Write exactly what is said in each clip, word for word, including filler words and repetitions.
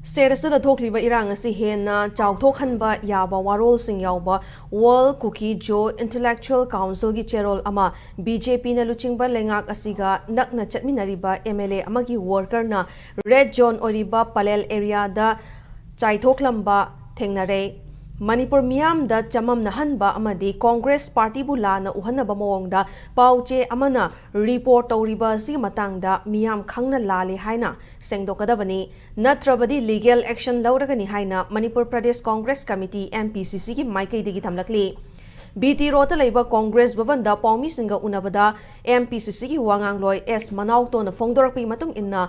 State ꯑꯁꯤꯗ ꯊꯣꯛꯂꯤꯕ ꯏꯔꯥꯡ ꯑꯁꯤ ꯍꯦꯟꯅ ꯆꯥꯎꯊꯣꯛꯍꯟꯕ ꯌꯥꯕ ꯋꯥꯔꯣꯜꯁꯤꯡ ꯌꯥꯎꯕ World Kuki-Zo Intellectual Council-ꯒꯤ ꯆꯦꯔꯣꯜ ꯑꯃ ꯕꯤ ꯖꯦ ꯄꯤꯅ ꯂꯨꯆꯤꯡꯕ ꯂꯩꯉꯥꯛ ꯑꯁꯤꯒ ꯅꯛꯅ ꯆꯠꯃꯤꯟꯅꯔꯤꯕ ꯑꯦꯝ ꯑꯦꯜ ꯑꯦ ꯑꯃꯒꯤ ꯋꯥꯔꯀꯔꯅ ꯔꯦꯗ ꯖꯣꯟ ꯑꯣꯏꯔꯤꯕ ꯄꯂꯦꯜ ꯑꯦꯔꯤꯌꯥꯗ ꯆꯥꯏꯊꯣꯛꯂꯝꯕ ꯊꯦꯡꯅꯔꯦ꯫ ꯃꯅꯤꯄꯨꯔ ꯃꯤꯌꯥꯝꯗ ꯆꯃꯝꯅꯍꯟꯕ ꯑꯃꯗꯤ ꯀꯣꯡꯒ꯭ꯔꯦꯁ ꯄꯥꯔꯇꯤꯕꯨ ꯂꯥꯟꯅ ꯎꯍꯟꯅꯕ ꯃꯑꯣꯡꯗ ꯄꯥꯎ ꯆꯦ ꯑꯃꯅ ꯔꯤꯄꯣꯔꯠ ꯇꯧꯔꯤꯕ ꯑꯁꯤꯒꯤ ꯃꯇꯥꯡꯗ ꯃꯤꯌꯥꯝ ꯈꯪꯅ ꯂꯥꯜꯂꯤ ꯍꯥꯏꯅ ꯁꯦꯡꯗꯣꯛꯀꯗꯕꯅꯤ, ꯅꯠꯇ꯭ꯔꯕꯗꯤ ꯂꯤꯒꯦꯜ ꯑꯦꯛꯁꯟ ꯂꯧꯔꯒꯅꯤ ꯍꯥꯏꯅ Manipur Pradesh Congress committee, M P ꯁꯤ ꯁꯤꯒꯤ ꯃꯥꯏꯀꯩꯗꯒꯤ ꯊꯝꯂꯛꯂꯤ꯫ ꯕꯤ ꯇꯤ ꯔꯣꯗꯇ ꯂꯩꯕ ꯀꯣꯡꯒ꯭ꯔꯦꯁ ꯚꯕꯟꯗ ꯄꯥꯎꯃꯤꯁꯤꯡꯒ ꯎꯅꯕꯗ ꯑꯦꯝ ꯄꯤ ꯁꯤ ꯁꯤꯒꯤ ꯋꯥꯉꯥꯡꯂꯣꯏ ꯑꯦꯁ ꯃꯅꯥꯎꯇꯣꯅ ꯐꯣꯡꯗꯣꯔꯛꯄꯒꯤ ꯃꯇꯨꯡ ꯏꯟꯅ,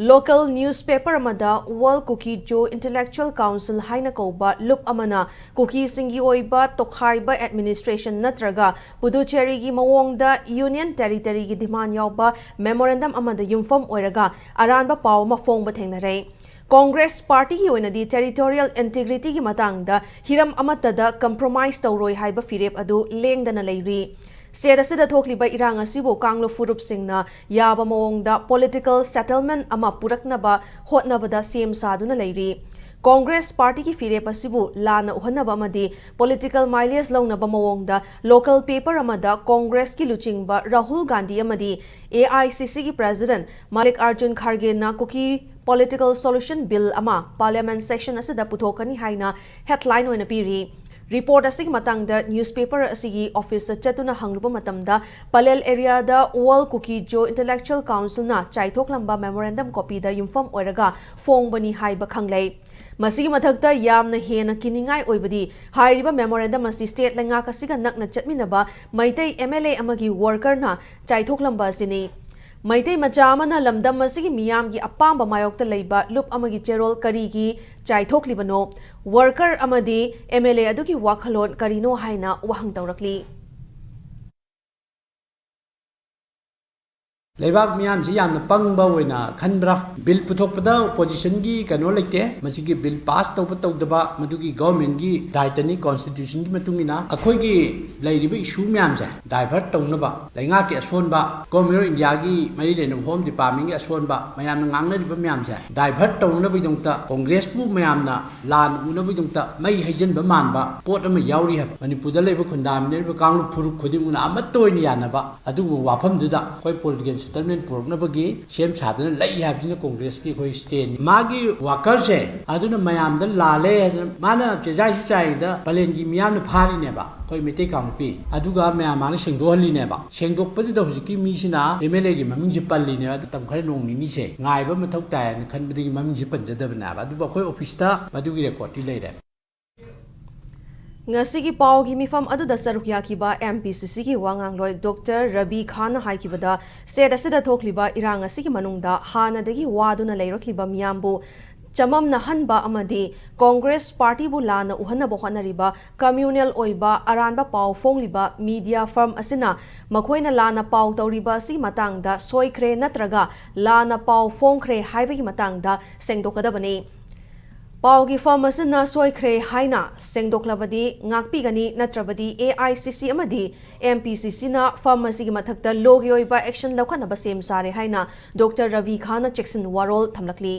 ꯂꯣꯀꯦꯜ ꯅ꯭ꯌꯨꯁꯄꯦꯄꯔ ꯑꯃꯗ World Kuki-Zo Intellectual Council ꯍꯥꯏꯅ ꯀꯧꯕ ꯂꯨꯞ ꯑꯃꯅ ꯀꯨꯀꯤꯁꯤꯡꯒꯤ ꯑꯣꯏꯕ ꯇꯣꯈꯥꯏꯕ ꯑꯦꯗꯃꯤꯅꯤꯁꯇ꯭ꯔꯦꯁꯟ ꯅꯠꯇ꯭ꯔꯒ ꯄꯨꯗꯨꯆꯦꯔꯤꯒꯤ ꯃꯑꯣꯡꯗ ꯌꯨꯅꯤꯌꯟ ꯇꯦꯔꯤꯇꯔꯤꯒꯤ ꯗꯤꯃꯥꯟ ꯌꯥꯎꯕ ꯃꯦꯃꯣꯔꯦꯟꯗꯝ ꯑꯃꯗ ꯌꯨꯝꯐꯝ ꯑꯣꯏꯔꯒ ꯑꯔꯥꯟꯕ ꯄꯥꯎ ꯑꯃ ꯐꯣꯡꯕ ꯊꯦꯡꯅꯔꯦ꯫ ꯀꯣꯡꯒ꯭ꯔꯦꯁ ꯄꯥꯔꯇꯤꯒꯤ ꯑꯣꯏꯅꯗꯤ ꯇꯦꯔꯤꯇꯣꯔꯤꯌꯦꯜ ꯏꯟꯇꯤꯒ꯭ꯔꯤꯇꯤꯒꯤ ꯃꯇꯥꯡꯗ ꯍꯤꯔꯝ ꯑꯃꯠꯇꯗ ꯀꯝꯄ꯭ꯔꯣꯃꯥꯏꯁ ꯇꯧꯔꯣꯏ ꯍꯥꯏꯕ ꯐꯤꯔꯦꯞ ꯑꯗꯨ ꯂꯦꯡꯗꯅ ꯂꯩꯔꯤ꯫ ꯁ꯭ꯇꯦꯠ ꯑꯁꯤꯗ ꯊꯣꯛꯂꯤꯕ ꯏꯔꯥꯡ ꯑꯁꯤꯕꯨ ꯀꯥꯡꯂꯨꯞ ꯐꯨꯔꯨꯞꯁꯤꯡꯅ ꯌꯥꯕ ꯃꯑꯣꯡꯗ ꯄꯣꯂꯤꯇꯤꯀꯦꯜ ꯁꯦꯇꯜꯃꯦꯟ ꯑꯃ ꯄꯨꯔꯛꯅꯕ ꯍꯣꯠꯅꯕꯗ ꯁꯦꯝ ꯁꯥꯗꯨꯅ ꯂꯩꯔꯤ꯫ ꯀꯣꯡꯒ꯭ꯔꯦꯁ ꯄꯥꯔꯇꯤꯒꯤ ꯐꯤꯔꯦꯞ ꯑꯁꯤꯕꯨ ꯂꯥꯟꯅ ꯎꯍꯟꯅꯕ ꯑꯃꯗꯤ ꯄꯣꯂꯤꯇꯤꯀꯦꯜ ꯃꯥꯏꯂꯦꯖ ꯂꯧꯅꯕ ꯃꯑꯣꯡꯗ ꯂꯣꯀꯦꯜ ꯄꯦꯄꯔ ꯑꯃꯗ ꯀꯣꯡꯒ꯭ꯔꯦꯁꯀꯤ ꯂꯨꯆꯤꯡꯕ ꯔꯥꯍꯨꯜ ꯒꯥꯟꯙꯤ ꯑꯃꯗꯤ ꯑꯦ ꯑꯥꯏ ꯁꯤ ꯁꯤꯒꯤ ꯄ꯭ꯔꯦꯁꯤꯗꯦꯟꯠ ꯃꯥꯂꯤꯛ ꯑꯥꯔꯖꯨꯟ ꯈꯥꯔꯒꯦꯅ ꯀꯨꯀꯤ ꯄꯣꯂꯤꯇꯤꯀꯦꯜ ꯁꯣꯂꯨꯁꯟ ꯕꯤꯜ ꯑꯃ ꯄꯥꯔꯂꯤꯌꯥꯃꯦꯟꯠ ꯁꯦꯁꯟ ꯑꯁꯤꯗ ꯄꯨꯊꯣꯛꯀꯅꯤ ꯍꯥꯏꯅ ꯍꯦꯗꯂꯥꯏꯟ ꯑꯣꯏꯅ ꯄꯤꯔꯤ꯫ ꯔꯤꯄꯣꯔꯠ ꯑꯁꯤꯒꯤ ꯃꯇꯥꯡꯗ ꯅ꯭ꯌꯨꯁꯄꯦꯄꯔ ꯑꯁꯤꯒꯤ ꯑꯣꯐꯤꯁꯇ ꯆꯠꯇꯨꯅ ꯍꯪꯂꯨꯕ ꯃꯇꯝꯗ, ꯄꯂꯦꯜ ꯑꯦꯔꯤꯌꯥꯗ World Kuki-Zo Intellectual Council-ꯅ ꯆꯥꯏꯊꯣꯛꯂꯝꯕ ꯃꯦꯃꯣꯔꯦꯟꯗꯝ ꯀꯣꯄꯤꯗ ꯌꯨꯝꯐꯝ ꯑꯣꯏꯔꯒ ꯐꯣꯡꯕꯅꯤ ꯍꯥꯏꯕ ꯈꯪꯂꯦ꯫ ꯃꯁꯤꯒꯤ ꯃꯊꯛꯇ ꯌꯥꯝꯅ ꯍꯦꯟꯅ ꯀꯤꯅꯤꯡꯉꯥꯏ ꯑꯣꯏꯕꯗꯤ, ꯍꯥꯏꯔꯤꯕ ꯃꯦꯃꯣꯔꯦꯟꯗꯝ ꯑꯁꯤ ꯁ꯭ꯇꯦꯠ ꯂꯩꯉꯥꯛ ꯑꯁꯤꯒ ꯅꯛꯅ ꯆꯠꯃꯤꯟꯅꯕ ꯃꯩꯇꯩ ꯑꯦꯝ ꯑꯦꯜ ꯑꯦ ꯑꯃꯒꯤ ꯋꯥꯔꯀꯔꯅ ꯆꯥꯏꯊꯣꯛꯂꯝꯕ ꯑꯁꯤꯅꯤ꯫ ꯃꯩꯇꯩ ꯃꯆꯥ ꯑꯃꯅ ꯂꯝꯗꯝ ꯑꯁꯤꯒꯤ ꯃꯤꯌꯥꯝꯒꯤ ꯑꯄꯥꯝꯕ ꯃꯥꯌꯣꯛꯇ ꯂꯩꯕ ꯂꯨꯞ ꯑꯃꯒꯤ ꯆꯦꯔꯣꯜ ꯀꯔꯤꯒꯤ ꯆꯥꯏꯊꯣꯛꯂꯤꯕꯅꯣ? ꯋꯥꯔꯀꯔ ꯑꯃꯗꯤ ꯑꯦꯝ ꯑꯦꯜ ꯑꯦ ꯑꯗꯨꯒꯤ ꯋꯥꯈꯜꯂꯣꯟ ꯀꯔꯤꯅꯣ ꯍꯥꯏꯅ ꯋꯥꯍꯪ ꯇꯧꯔꯛꯂꯤ꯫ ꯂꯩꯕꯥꯛ ꯃꯤꯌꯥꯝꯁꯤ ꯌꯥꯝꯅ ꯄꯪꯕ ꯑꯣꯏꯅ ꯈꯟꯕ꯭ꯔꯥ? ꯕꯤꯜ ꯄꯨꯊꯣꯛꯄꯗ ꯑꯣꯄꯣꯖꯤꯁꯟꯒꯤ ꯀꯩꯅꯣ ꯂꯩꯇꯦ꯫ ꯃꯁꯤꯒꯤ ꯕꯤꯜ ꯄꯥꯁ ꯇꯧꯕ ꯇꯧꯗꯕ ꯃꯗꯨꯒꯤ ꯒꯣꯔꯃꯦꯟꯒꯤ ꯗꯥꯏꯇꯅꯤ, ꯀꯣꯟꯁꯇꯤꯇ꯭ꯌꯨꯁꯟꯒꯤ ꯃꯇꯨꯡ ꯏꯟꯅ꯫ ꯑꯩꯈꯣꯏꯒꯤ ꯂꯩꯔꯤꯕ ꯏꯁꯨ ꯃꯌꯥꯝꯁꯦ ꯗꯥꯏꯚꯔꯠ ꯇꯧꯅꯕ, ꯂꯩꯉꯥꯛꯀꯤ ꯑꯁꯣꯟꯕ, ꯒꯣꯔꯃꯦꯟ ꯑꯣꯐ ꯏꯟꯗꯤꯌꯥꯒꯤ ꯃꯔꯤ ꯂꯩꯅꯕ ꯍꯣꯝ ꯗꯤꯄꯥꯔꯠꯃꯦꯟꯒꯤ ꯑꯁꯣꯟꯕ, ꯃꯌꯥꯝꯅ ꯉꯥꯡꯅꯔꯤꯕ ꯃꯌꯥꯝꯁꯦ ꯗꯥꯏꯚꯔꯠ ꯇꯧꯅꯕꯒꯤꯗꯃꯛꯇ, ꯀꯣꯡꯒ꯭ꯔꯦꯁꯄꯨ ꯃꯌꯥꯝꯅ ꯂꯥꯟ ꯎꯅꯕꯒꯤꯗꯃꯛꯇ ꯃꯩ ꯍꯩꯖꯤꯟꯕ ꯃꯥꯟꯕ ꯄꯣꯠ ꯑꯃ ꯌꯥꯎꯔꯤ ꯍꯥꯏꯕ꯫ ꯃꯅꯤꯄꯨꯔꯗ ꯂꯩꯕ ꯈꯨꯟꯗꯥꯃꯤꯟꯅꯔꯤꯕ ꯀꯥꯡꯂꯨꯞ ꯐꯨꯔꯨꯞ ꯈꯨꯗꯤꯡꯃꯛꯅ ꯑꯃꯠꯇ ꯑꯣꯏꯅ ꯌꯥꯅꯕ ꯑꯗꯨꯒꯨꯝꯕ ꯋꯥꯐꯝꯗꯨꯗ ꯑꯩꯈꯣꯏ ꯄꯣꯂꯤꯇꯤꯀꯦꯜ ꯁꯦꯇꯜꯃꯦꯟ ꯄꯨꯔꯛꯅꯕꯒꯤ ꯁꯦꯝ ꯁꯥꯗꯅ ꯂꯩ ꯍꯥꯏꯕꯁꯤꯅ ꯀꯣꯡꯒ꯭ꯔꯦꯁꯀꯤ ꯑꯩꯈꯣꯏ ꯁ꯭ꯇꯦꯟꯅꯤ꯫ ꯃꯥꯒꯤ ꯋꯥꯀꯔꯁꯦ ꯑꯗꯨꯅ ꯃꯌꯥꯝꯗ ꯂꯥꯜꯂꯦ ꯍꯥꯏꯗꯅ ꯃꯥꯅ ꯆꯦꯖꯥꯏꯁꯤ ꯆꯥꯏꯔꯤꯉꯩꯗ ꯄꯂꯦꯟꯒꯤ ꯃꯤꯌꯥꯝꯅ ꯐꯥꯔꯤꯅꯦꯕ ꯑꯩꯈꯣꯏ ꯃꯩꯇꯩ ꯀꯥꯡꯂꯨꯞꯀꯤ꯫ ꯑꯗꯨꯒ ꯃꯌꯥꯝ ꯃꯥꯅ ꯁꯦꯡꯗꯣꯛꯍꯜꯂꯤꯅꯦꯕ꯫ ꯁꯦꯡꯗꯣꯛꯄꯗꯨꯗ ꯍꯧꯖꯤꯛꯀꯤ ꯃꯤꯁꯤꯅ ꯑꯦꯝ ꯑꯦꯜ ꯑꯦꯒꯤ ꯃꯃꯤꯡꯁꯦ ꯄꯜꯂꯤꯅꯦꯕ꯫ ꯑꯗꯨ ꯃꯇꯝ ꯈꯔ ꯅꯣꯡ ꯅꯤꯅꯤꯁꯦ ꯉꯥꯏꯕ ꯃꯊꯧ ꯇꯥꯏ ꯍꯥꯏꯅ ꯈꯟꯕꯗꯒꯤ ꯃꯃꯤꯡꯁꯦ ꯄꯟꯖꯗꯕꯅꯦꯕ꯫ ꯑꯗꯨꯕꯨ ꯑꯩꯈꯣꯏ ꯑꯣꯐꯤꯁꯇ ꯃꯗꯨꯒꯤ ꯔꯦꯀꯣꯔꯗꯇꯤ ꯂꯩꯔꯦ꯫ ꯉꯁꯤꯒꯤ ꯄꯥꯎꯒꯤ ꯃꯤꯐꯝ ꯑꯗꯨꯗ ꯁꯔꯨꯛ ꯌꯥꯈꯤꯕ ꯑꯦꯝ ꯄꯤ ꯁꯤ ꯁꯤꯒꯤ ꯋꯥ ꯉꯥꯡꯂꯣꯏ ꯗꯣꯛꯇꯔ ꯔꯕꯤ ꯈꯥꯟꯅ ꯍꯥꯏꯈꯤꯕꯗ, ꯁ꯭ꯇꯦꯠ ꯑꯁꯤꯗ ꯊꯣꯛꯂꯤꯕ ꯏꯔꯥꯡ ꯑꯁꯤꯒꯤ ꯃꯅꯨꯡꯗ ꯍꯥꯟꯅꯗꯒꯤ ꯋꯥꯗꯨꯅ ꯂꯩꯔꯛꯂꯤꯕ ꯃꯤꯌꯥꯝꯕꯨ ꯆꯃꯝꯅꯍꯟꯕ ꯑꯃꯗꯤ ꯀꯣꯡꯒ꯭ꯔꯦꯁ ꯄꯥꯔꯇꯤꯕꯨ ꯂꯥꯟꯅ ꯎꯍꯟꯅꯕ ꯍꯣꯠꯅꯔꯤꯕ ꯀꯝꯃ꯭ꯌꯨꯅꯦꯜ ꯑꯣꯏꯕ ꯑꯔꯥꯟꯕ ꯄꯥꯎ ꯐꯣꯡꯂꯤꯕ ꯃꯤꯗꯤꯌꯥ ꯐꯔꯝ ꯑꯁꯤꯅ ꯃꯈꯣꯏꯅ ꯂꯥꯟꯅ ꯄꯥꯎ ꯇꯧꯔꯤꯕ ꯑꯁꯤꯒꯤ ꯃꯇꯥꯡꯗ ꯁꯣꯏꯈ꯭ꯔꯦ ꯅꯠꯇ꯭ꯔꯒ ꯂꯥꯟꯅ ꯄꯥꯎ ꯐꯣꯡꯈ꯭ꯔꯦ ꯍꯥꯏꯕꯒꯤ ꯃꯇꯥꯡꯗ ꯁꯦꯡꯗꯣꯛꯀꯗꯕꯅꯤ꯫ ꯄꯥꯎꯒꯤ ꯐꯔꯝ ꯑꯁꯤꯅ ꯁꯣꯏꯈ꯭ꯔꯦ ꯍꯥꯏꯅ ꯁꯦꯡꯗꯣꯛꯂꯕꯗꯤ ꯉꯥꯛꯄꯤꯒꯅꯤ, ꯅꯠꯇ꯭ꯔꯕꯗꯤ ꯑꯦ ꯑꯥꯏ ꯁꯤ ꯁꯤ ꯑꯃꯗꯤ ꯑꯦꯝ ꯄꯤ ꯁꯤ ꯁꯤꯅ ꯐꯔꯝ ꯑꯁꯤꯒꯤ ꯃꯊꯛꯇ ꯂꯣꯒꯤ ꯑꯣꯏꯕ ꯑꯦꯛꯁꯟ ꯂꯧꯈꯠꯅꯕ ꯁꯦꯝ ꯁꯥꯔꯦ ꯍꯥꯏꯅ ꯗꯣꯛꯇꯔ ꯔꯕꯤ ꯈꯥꯟꯅ ꯆꯦꯛꯁꯤꯟ ꯋꯥꯔꯣꯜ ꯊꯝꯂꯛꯂꯤ꯫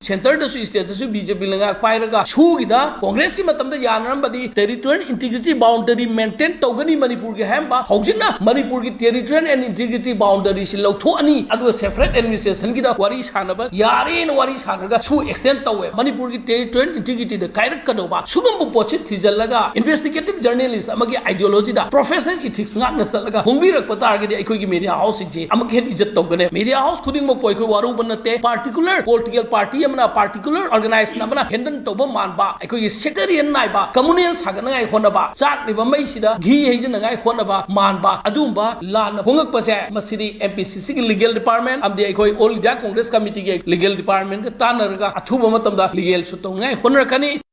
ꯁꯦꯟꯇꯔꯗꯁꯨ ꯁ꯭ꯇꯦꯠꯇꯁꯨ ꯕꯤ ꯖꯦ ꯄꯤ ꯂꯩꯉꯥꯛ ꯄꯥꯏꯔꯒ ꯁꯨꯒꯤꯗ ꯀꯣꯡꯒ꯭ꯔꯦꯁꯀꯤ ꯃꯇꯝꯗ ꯌꯥꯅꯔꯝꯕꯗꯤ territorial integrity boundary maintain ꯇꯧꯒꯅꯤ ꯃꯅꯤꯄꯨꯔꯒꯤ ꯍꯥꯏꯔꯝꯕ, ꯍꯧꯖꯤꯛꯅ ꯃꯅꯤꯄꯨꯔꯒꯤ territorial and integrity boundaryꯁꯤ ꯂꯧꯊꯣꯛꯑꯅꯤ, ꯑꯗꯨꯒ separate administrationꯒꯤꯗ ꯋꯥꯔꯤ ꯁꯥꯟꯅꯕ ꯌꯥꯔꯦꯅ ꯋꯥꯔꯤ ꯁꯥꯟꯅꯔꯒ ꯁꯨ extend ꯇꯧꯋꯦ꯫ ꯃꯅꯤꯄꯨꯔꯒꯤ territorial integrityꯗ ꯀꯥꯏꯔꯛꯀꯗꯧꯕ ꯁꯤꯒꯨꯝꯕ ꯄꯣꯠꯁꯤ ꯊꯤꯖꯤꯜꯂꯒ investigative journalist ꯑꯃꯒꯤ ideologyꯗ professional ethics ꯉꯥꯛꯅ ꯆꯠꯂꯒ ꯐꯣꯡꯕꯤꯔꯛꯄ ꯇꯥꯔꯒꯗꯤ ꯑꯩꯈꯣꯏꯒꯤ media houseꯁꯤꯡꯁꯦ ꯑꯃꯨꯛ ꯍꯦꯟꯅ ꯏꯖꯠ ꯇꯧꯒꯅꯤ꯫ Media house ꯈꯨꯗꯤꯡꯃꯛꯄꯨ ꯑꯩꯈꯣꯏ ꯋꯥꯔꯧꯕ ꯅꯠꯇꯦ꯫ Particular political party ꯑꯃꯅ, particular organization ꯑꯃꯅ handle ꯇꯧꯕ ꯃꯥꯟꯕ, ꯑꯩꯈꯣꯏꯒꯤ sectarian ꯅꯥꯏꯕ, communal ꯁꯥꯒꯠꯅꯉꯥꯏ ꯍꯣꯠꯅꯕ, ꯆꯥꯛꯂꯤꯕ ꯃꯩꯁꯤꯗ ꯘꯤ ꯍꯩꯖꯤꯟꯅꯉꯥꯏ ꯍꯣꯠꯅꯕ ꯃꯥꯟꯕ ꯑꯗꯨꯒꯨꯝꯕ ꯂꯥꯟꯅ ꯐꯣꯡꯉꯛꯄꯁꯦ, ꯃꯁꯤꯗꯤ ꯑꯦꯝ ꯄꯤ ꯁꯤ ꯁꯤꯒꯤ legal department ꯑꯃꯗꯤ ꯑꯩꯈꯣꯏ All India Congress Committeeꯒꯤ legal departmentꯒ ꯇꯥꯟꯅꯔꯒ ꯑꯊꯨꯕ ꯃꯇꯝꯗ legalꯁꯨ ꯇꯧꯅꯉꯥꯏ ꯍꯣꯠꯅꯔꯛꯀꯅꯤ꯫